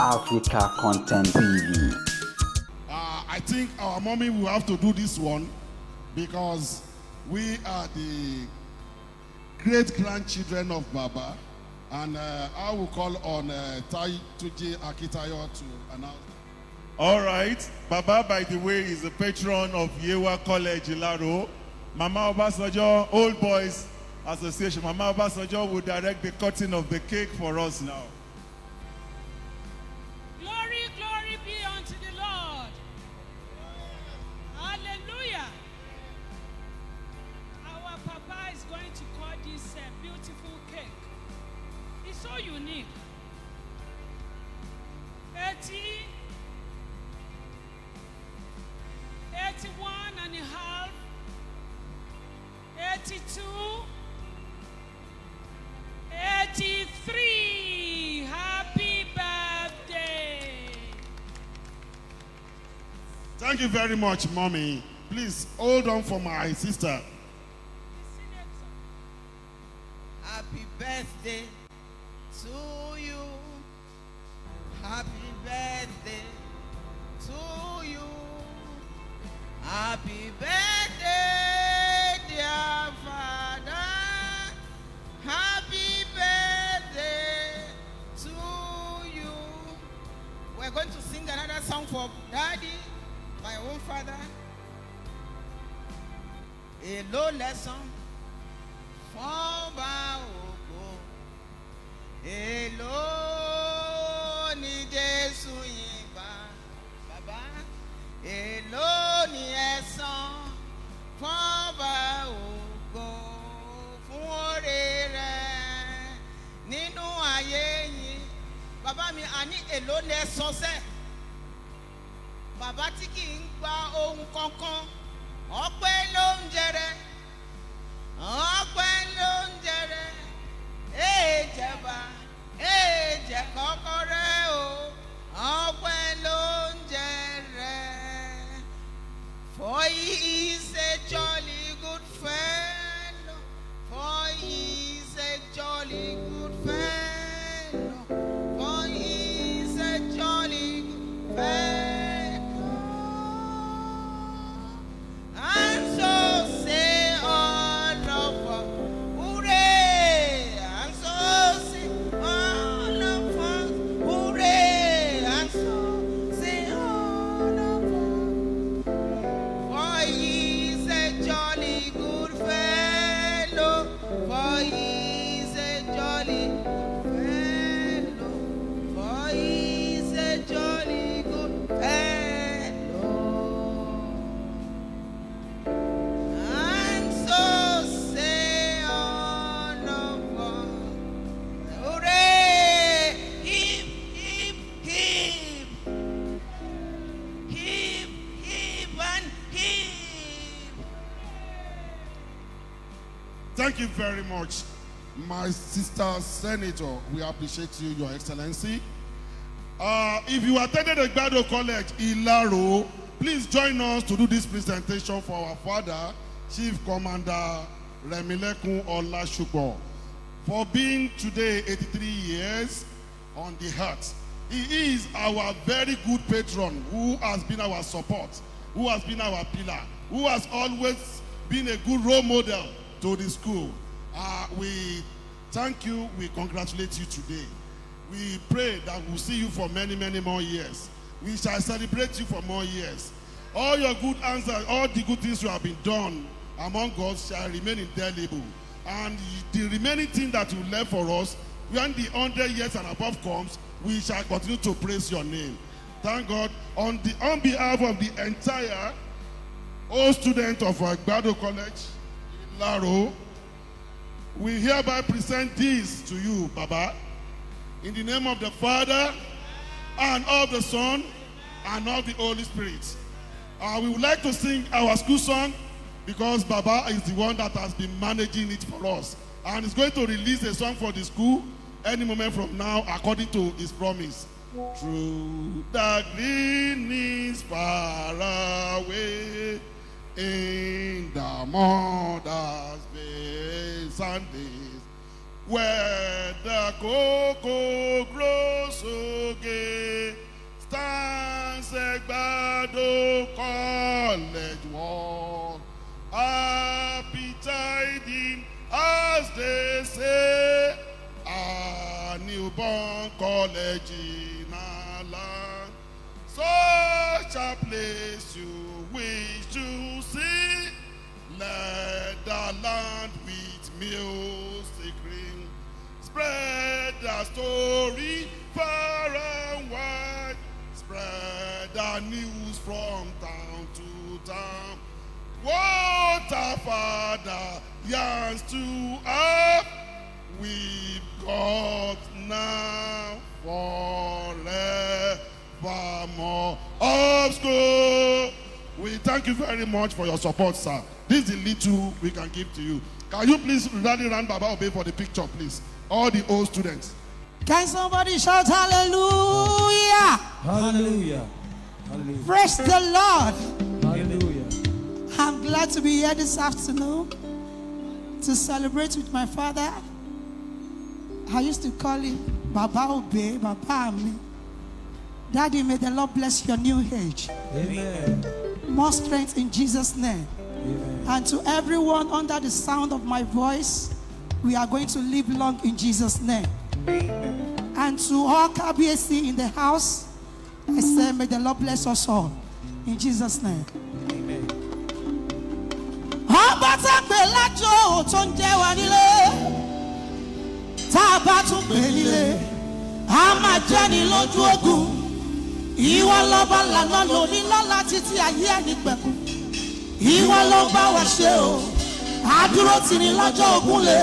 Africa Content TV. I think our mommy will have to do this one because we are the great grandchildren of Baba. And I will call on Tuji Akitayo to announce. All right. Baba, by the way, is a patron of Yewa College, Ilaro. Mama Obasanjo, Old Boys Association. Mama Obasanjo will direct the cutting of the cake for us now. Glory, glory be unto the Lord. Hallelujah. Our papa is going to cut this beautiful cake. It's so unique. 80, 81 and a half, 82, 83. Happy birthday. Thank you very much, mommy. Please hold on for my sister. Happy birthday to you. Happy birthday to you. Happy birthday, dear father. Happy birthday to you. We're going to sing another song for daddy, my own father. Èló lẹ san fọ́ba ògo. Èló ni Jésù yìí gbà bàbá? Èló ni ẹ san fọ́ba ògo fún oore rẹ̀ nínú ayé yìí? Bàbá mi, àní èló ni ẹ san sẹ́? Bàbá tí kì í gba ohun kankan, ọpẹ́ ló ń jẹrẹ, ọpẹ́ ló ń jẹrẹ, èèjẹba èèjẹ kọ́kọ́rẹ́ o, ọpẹ́ ló ń jẹrẹ. For he is a jolly good fellow, for he is a jolly good fellow, for he is a jolly good fellow. And so say all of us, hooray! And so say all of us, hooray! And so say all of us. For he is a jolly good fellow, for he is a jolly good fellow, for he is a jolly good fellow. And so say all of us, hooray! Hip, hip, hip. Hip, hip, and hip. Thank you very much, my sister senator. We appreciate you, Your Excellency. If you attended Egbado College, Ilaro, please join us to do this presentation for our father, Chief Commander Remilekun Olasupo, for being today 83 years on the earth. He is our very good patron who has been our support, who has been our pillar, who has always been a good role model to the school. We thank you, we congratulate you today. We pray that we'll see you for many, many more years. We shall celebrate you for more years. All your good answers, all the good things you have been done among us shall remain indelible. And the remaining thing that you left for us, when the 100 years and above comes, we shall continue to praise your name. Thank God. On behalf of the entire old student of Egbado College, Ilaro, we hereby present this to you, Baba, in the name of the Father, and of the Son, and of the Holy Spirit. We would like to sing our school song because Baba is the one that has been managing it for us. And is going to release a song for the school any moment from now, according to his promise. Through the greenness far away, in the mother's days and days, where the cocoa grows so gay. Igbado College wall. Happy tidings, as they say, a newborn college in our land. Such a place you wish to see. Let the land with music ring. Spread the story far and wide. Spread the news from town to town. What a father yearns to have, we've got now forevermore. Up school. We thank you very much for your support, sir. This is the little we can give to you. Can you please rally round Baba Obey for the picture, please? All the old students. Can somebody shout hallelujah? Hallelujah. Hallelujah. Praise the Lord. Hallelujah. I'm glad to be here this afternoon to celebrate with my father. I used to call him Baba Obey, Baba Ami. Daddy, may the Lord bless your new age. Amen. More strength in Jesus' name. Amen. And to everyone under the sound of my voice, we are going to live long in Jesus' name. And to all KBAC in the house, I say, may the Lord bless us all in Jesus' name. Ọba tá a pè lájò tó ń jẹ́ wa nílé, tá a bá tún pè nílé, a máa jẹ́ ní lójú ogun. Ìwọ lọ́ba lànà lóní lọ́la títí ayé ẹni pẹ̀kun. Ìwọ ló ń bá wa ṣe o, àdúró tì ní lọ́jọ́ ogun lè.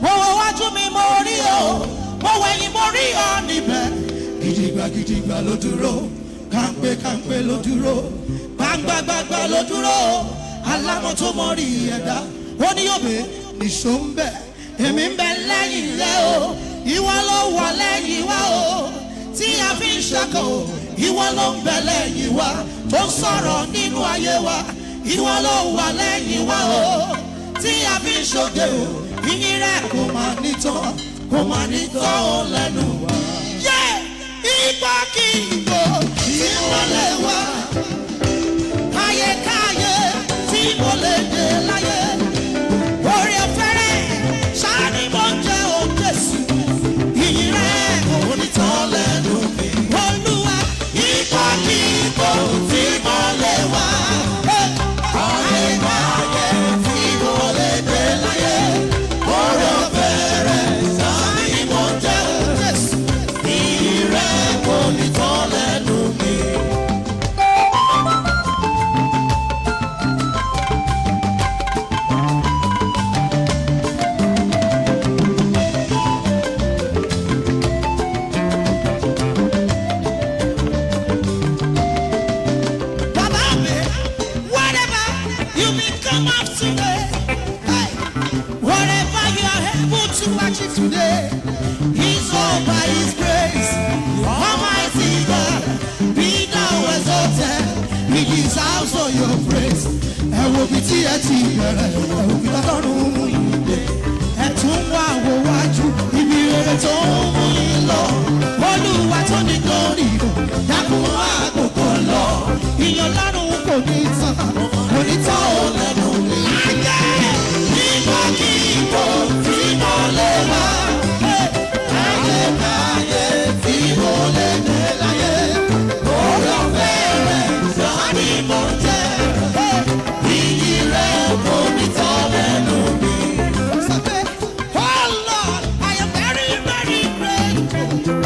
Mo wo wájú mi mo rí o, mo wẹ̀yìn mo rí ọ níbẹ̀. Gidigba gidigba ló dúró, kàńpé kàńpé ló dúró, gbangba gbangba ló dúró, alámọ̀ tó mọ rí ẹ̀dá. Ó ní òbí nìṣó ń bẹ̀, èmi ń bẹ lẹ́yìn rẹ o, ìwọ ló wà lẹ́yìn wa o, tí a fi ń ṣakọ̀ o, ìwọ ló ń bẹ lẹ́yìn wa, tó ń sọ̀rọ̀ nínú ayé wa, ìwọ ló wà lẹ́yìn wa o, tí a fi ń ṣoge o, ìyìn rẹ kò máa ní tán, kò máa ní tán o lẹ́nu wa. Yé! Ìgbàkigbò tí mo lè wá, káyékáyé tí mo lè dé láyé, orí ọ̀fẹ́ rẹ̀ ṣáá ni mo ń jẹ́ o Jésù, ìyìn rẹ̀ kò ní tán lẹ́nu mi. Olúwa, ìgbàkigbò tí mo lè wá, káyékáyé tí mo lè dé láyé, orí ọ̀fẹ́ rẹ̀ ṣáá ni mo ń jẹ́ o Jésù, ìyìn rẹ̀ kò ní tán lẹ́nu mi. Baba mi, whatever you become of today, hey, whatever you are able to achieve today, is all by His grace. Almighty God, be thou exalted, He deserves all your praise. Ẹ wo bí tí ẹ ti bẹ̀rẹ̀, ẹ wo bí tọ́lọ́run mú yín dé. Ẹ tún wá wo wájú ibi rere tó ń mú yín lọ. Olúwa tó ní glory, dákun àkókò lọ. Ìyàn lọ́run kò ní tán, kò ní tán ò lẹ́nu mi. Láyé nígbàkigbò tí mo lè wá. Láyé láyé tí mo lè dé láyé. Orí ọ̀fẹ́ rẹ̀ ṣáá ni mo jẹ́. Iyì rẹ̀ kò ní tán lẹ́nu mi. Sọ pé, Oh Lord, I am very, very grateful.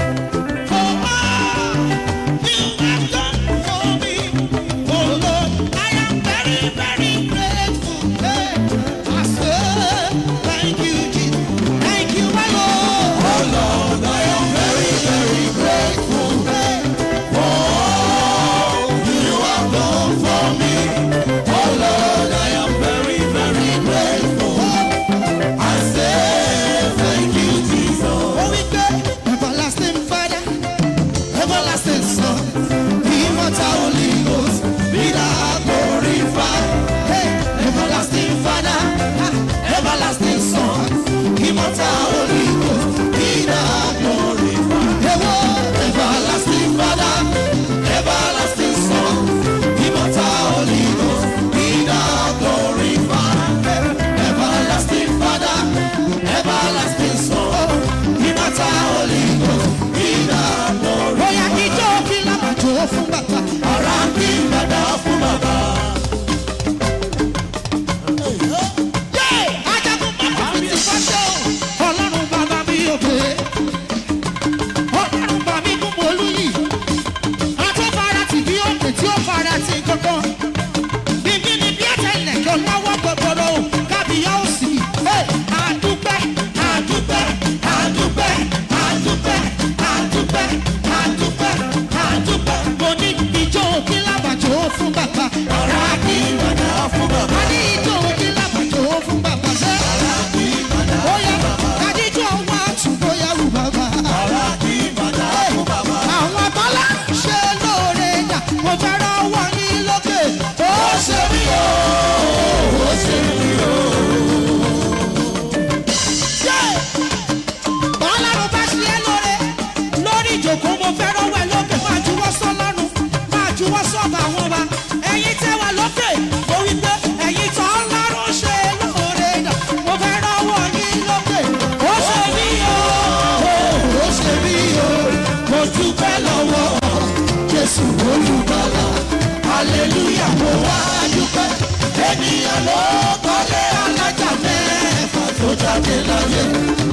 jáde láyé,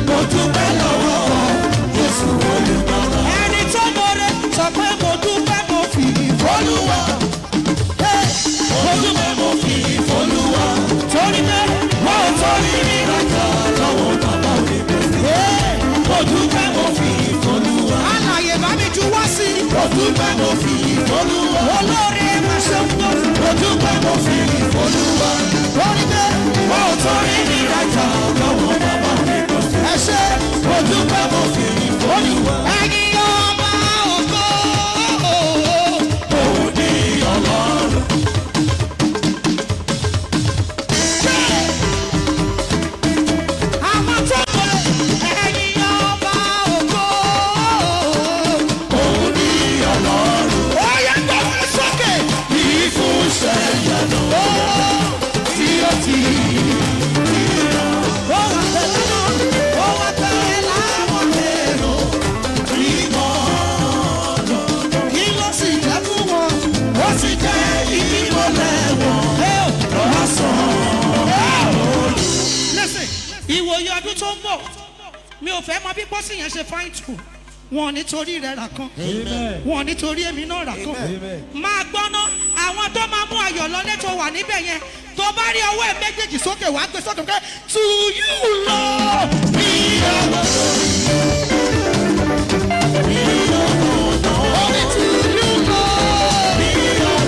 mo dúpẹ́ lọ́wọ́ Jésù Olùgbàlà. Ẹni tó mọ̀rẹ́ sọ pé mo dúpẹ́ mo fi ìfọ́lùwà. Mo dúpẹ́ mo fi ìfọ́lùwà. Torí pé mo torí mi rajà lọ́wọ́ bàbá mi bẹ̀rẹ̀. Mo dúpẹ́ mo fi ìfọ́lùwà. Alàyè bá mi juwọ́ sí. Mo dúpẹ́ mo fi ìfọ́lùwà. Olóore máa ṣe ń gbọ́. Mo dúpẹ́ mo fi ìfọ́lùwà. Torí pé mo torí mi rajà lọ́wọ́ bàbá mi bẹ̀rẹ̀. Ẹ ṣé, mo dúpẹ́ mo fi ìfọ́lùwà. Ẹ̀yin ọba ògo. Òun ni Ọlọ́run. Àwọn tó mọ̀ ẹ̀yin ọba ògo. Òun ni Ọlọ́run. Ó yẹ gbọ́dọ̀ sókè. Ìfúnṣẹ́ yàtọ̀ tí ó ti. Ó wà pẹ̀lú ó wà pẹ̀lú àwọn èrò ìmọ̀. Kí ló sì jẹ́ fún wọn? Ó sì jẹ́ ìmọ̀lẹ̀ wọn. Lọ́sàn-án. Listen, ìwòye ọdún tó ń bọ̀, mi ò fẹ́ mọ bí pósí yẹn ṣe fáìn tù. Wọn ò nítorí rẹ̀ rà kan. Amen. Wọn ò nítorí èmi náà rà kan. Amen. Máa gbọ́ná àwọn tó máa mú ayọ̀ lọlé tó wà níbẹ̀ yẹn tó bá rí ọwọ́ ẹ̀ méjèèjì sókè wàá gbé sókè pé to you Lord be our Only to you Lord be our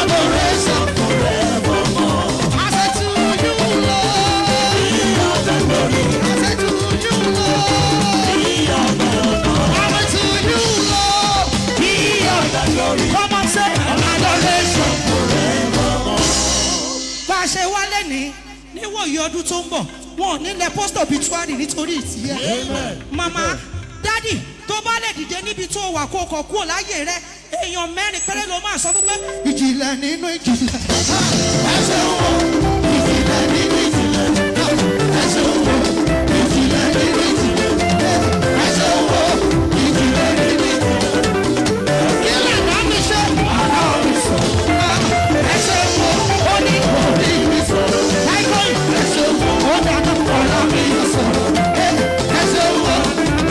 adoration forevermore. I say to you Lord I say to you Lord I say to you Lord be our glory. Come on say adoration bá a ṣe wá lẹ́ni níwòye ọdún tó ń bọ̀ wọn ò ní lẹ post obituary nítorí ìtìyẹ. Màmá dádì tó bá lè dìde níbi tó wà kó kọ̀ kúrò láyé rẹ èèyàn mẹ́rin péré ló máa sọ fún pé ìjìnlẹ̀ nínú ìjìnlẹ̀. Ẹ ṣeun o, ìjìnlẹ̀ nínú ìjìnlẹ̀. Ẹ ṣeun o, ìjìnlẹ̀ nínú ìjìnlẹ̀. Ẹ ṣeun o, ìjìnlẹ̀ nínú ìjìnlẹ̀. Kí lànà mi ṣe? Àná mi sọ. Ẹ ṣeun o, ó ní òní mi sọ̀rọ̀. Láìpẹ́ ẹ ṣeun o, ó dáná ọ̀la mi sọ̀rọ̀. Ẹ ṣeun o,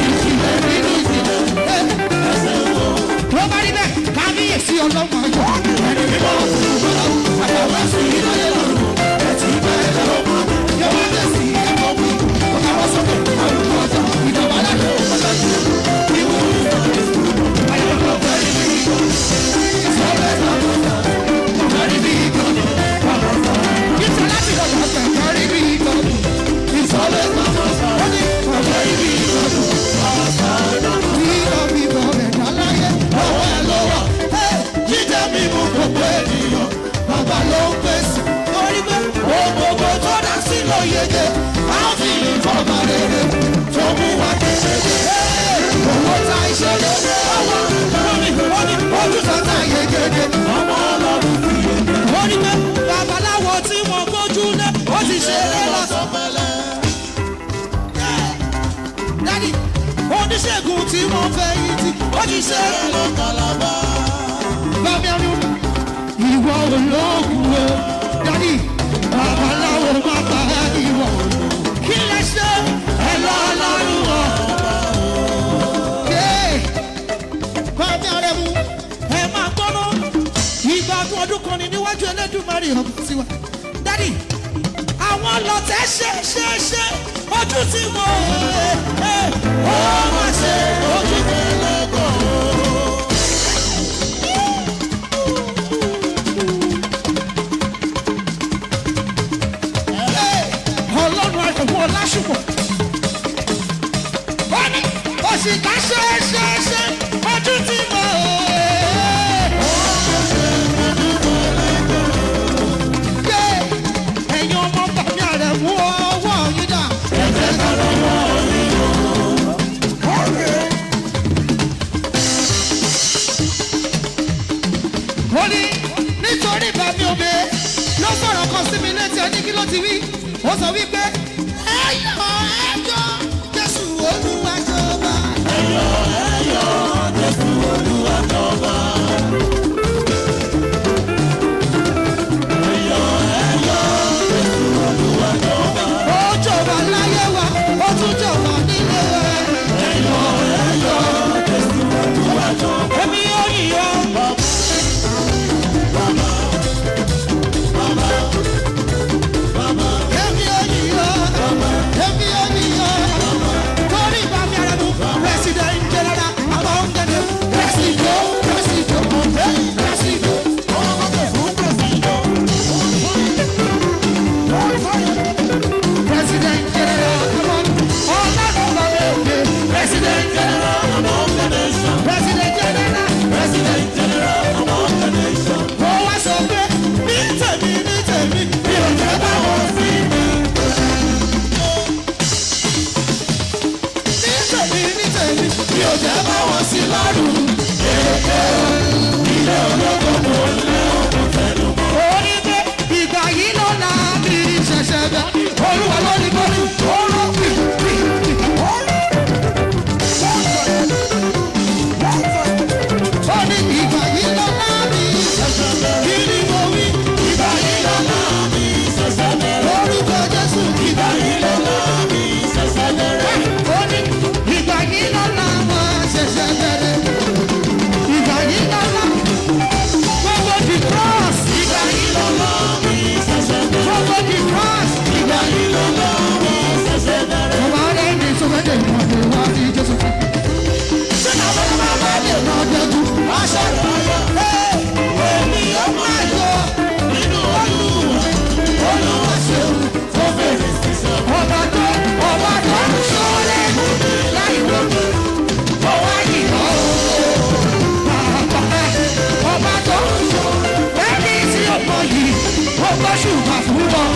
ìjìnlẹ̀ nínú ìjìnlẹ̀. Ẹ ṣeun o. Tó bá rí bẹ́ẹ̀, kábíyèsí ọlọ́mọ ayọ̀. Ẹni mímọ́ àtàwọn ẹ̀sìn ìlọ́yẹ̀ lọ́rùn. Ẹ̀tì bẹ́ẹ̀ lọ́wọ́ yọ̀wọ́ bẹ́ẹ̀ sí ẹ̀kọ́ wí. Ọ̀gá wọn sókè, àrùn ọjà, ìjọba láyé ọ̀gá Owó ta ìṣẹ̀lẹ̀ ọwọ́ ojú sọ́tà yegede ọmọ ọlọ́run fi yege. Ó ní pé babaláwo tí wọ́n gbójú lé ó ti ṣeré lọ́sọ̀pẹ̀lẹ̀. Dádì, oníṣègùn tí wọ́n fẹ́ yìí tí ó ti ṣeré lọ́kàlábà. Bàbá mi ìwọ ológun o. Dádì, babaláwo má pa ìwọ. Kí lẹ ṣe ẹ lọ́ lọ́rùn o. Bàbá rẹ̀ mú ẹ máa gbọ́ná ìgbàgbọ́ ọdún kan ní níwájú Ẹlẹ́dùmarè ọ̀gbìn tiwa. Dádì, àwọn lọ́tẹ̀ ṣe ṣe ṣe ojú tí mo ẹ ó má ṣe ojú mi lọ́gọ̀. Ọlọ́run àjọ̀gbọ́n ọlásùpọ̀. Ó ní òṣìkà ṣe ṣe ṣe ojú tí mo ẹ. Ẹ̀yin ọmọ bàmí àrẹ̀ mú ọwọ́ yín dà. Ẹ̀jẹ̀ ká lọ́wọ́ yín o. Ó ní nítorí bàmí omi ló sọ̀rọ̀ kan sí mi létí ẹni kí ló ti wí. Ó sọ wípé ẹ̀yọ̀ ẹ̀yọ̀ Jésù Olúwa jọba. Ẹ̀yọ̀ ẹ̀yọ̀ Jésù Olúwa jọba. Ó Mi ò jẹ́ bá wọn sí lọ́rùn. Ilé ológo mo ń lé òkun tẹnu mọ́. Orí pé ìgbà yìí ló la bí ṣẹ̀ṣẹ̀ bẹ́. Olúwa ló ní kọ́ni, ó rọ́ pì pì pì. Ó ní ìgbà yìí ló la bí ṣẹ̀ṣẹ̀ bẹ́. Kí ni mo wí? Ìgbà yìí ló la bí ṣẹ̀ṣẹ̀ bẹ́. Lórúkọ Jésù, ìgbà yìí ló la bí ṣẹ̀ṣẹ̀ bẹ̀rẹ̀. Ó ní ìgbà yìí ló la máa ṣẹ̀ṣẹ̀ bẹ̀rẹ̀. Ìgbà yìí ló la gbogbo the cross. Ìgbà yìí ló la bí ṣẹ̀ṣẹ̀ bẹ̀rẹ̀. Gbogbo the cross. Ìgbà yìí ló la bí ṣẹ̀ṣẹ̀ bẹ̀rẹ̀. Ọba rẹ̀ ní sọ́kẹ́tẹ̀ ìmọ̀lẹ̀ wá ní Jésù. Ṣé náà bá máa bá lè rán dẹ́jú? Aṣọ ìrọ̀lẹ́ èmi ó máa yọ nínú Olúwa. Olúwa ṣeun tó bèrè sísọ. Ọba tó ń ṣọlẹ̀ láì wọ́n. Ó wá yìnbọn o. Bàbá ọba tó ń sọ ẹni tí ó mọ yìí ó gbọ́ ṣùgbọ́n fún wọn.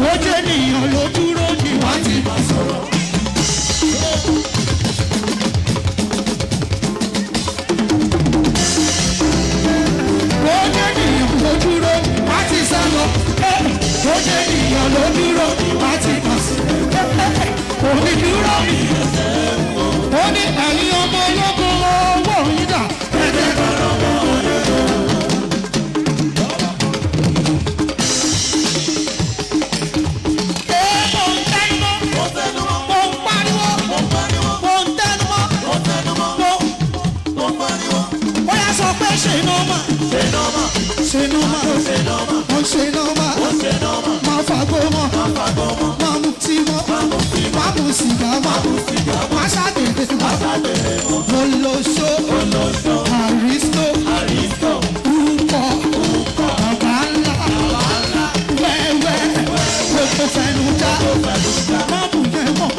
Ó jẹ́ ènìyàn ló dúró ní wọ́n ti máa sọ̀rọ̀. Ó jẹ́ ènìyàn ló dúró wá ti sá lọ. Ó jẹ́ ènìyàn ló dúró wá ti máa sọ̀rọ̀. Onídúró mi. Ó ní ẹ̀yin ọmọ ológun owó yín dà. Ee, mo ń tẹnumọ́. Mo ń pariwo. Mo ń tẹnumọ́. Mo ó yá sọ pé ṣe nọ́mà. Ṣe nọ́mà. Mo ń ṣe nọ́mà. Má fagbó mọ́. Má mutí mọ́. Má mu sìgá mọ́. Má ṣàgbèrè mọ́. Olóṣó. Àrísítò. Púpọ̀. Ọ̀gá ńlá. Wẹ́wẹ́. Gbogbo fẹnu já. Má bù yẹn mọ́.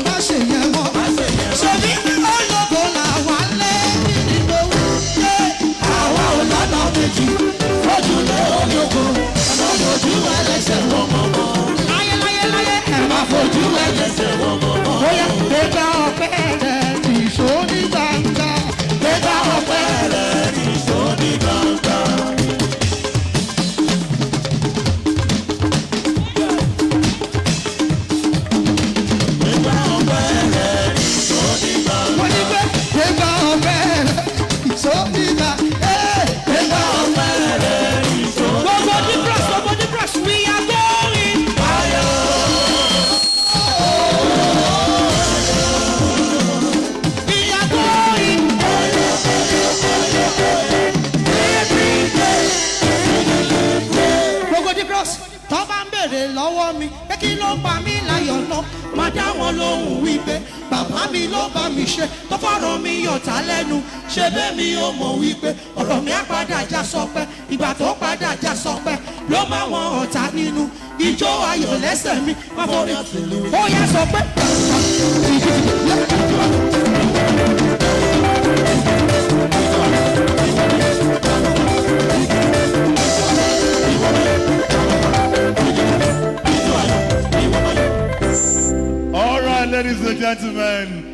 Má ṣe yẹn mọ́. Ṣèbí ológo làwa lé nínú yé. Àwa ò lọ́nà méjì. Ojúlé ológo. Ẹ má fojú ẹlẹ́sẹ̀ wọ́n mọ́ mọ́. Láyé láyé láyé. Ẹ má fojú ẹlẹ́sẹ̀ wọ́n mọ́ mọ́. Bóyá gbégbá ọpẹ́ rẹ̀ nìṣó ní gbangba. Gbégbá ọpẹ́ rẹ̀ nìṣó ní gbangba. Mo ní pé gbégbá ọpẹ́ rẹ̀ nìṣó ní gbangba. Gbégbá ọpẹ́ rẹ̀ nìṣó ní gbangba. Gbogbo the cross, gbogbo the cross, we are going. We are going. Gbogbo the cross tó bá ń béèrè lọ́wọ́ mi pé kí ló pa mí láyọ̀ náà máa dá wọn lóhùn wípé bàbá mi ló bá mi ṣe tó fọ́rọ̀ mi yọ̀tá lẹ́nu ṣe bẹ́ẹ̀ mi ò mọ̀ wípé ọ̀rọ̀ mi á padà já sọpẹ́ ìgbà tó padà já sọpẹ́ ló máa wọn ọ̀tá nínú ijó ayọ̀ lẹ́sẹ̀ mi máa forí ó yá sọ pé. All right, ladies and gentlemen.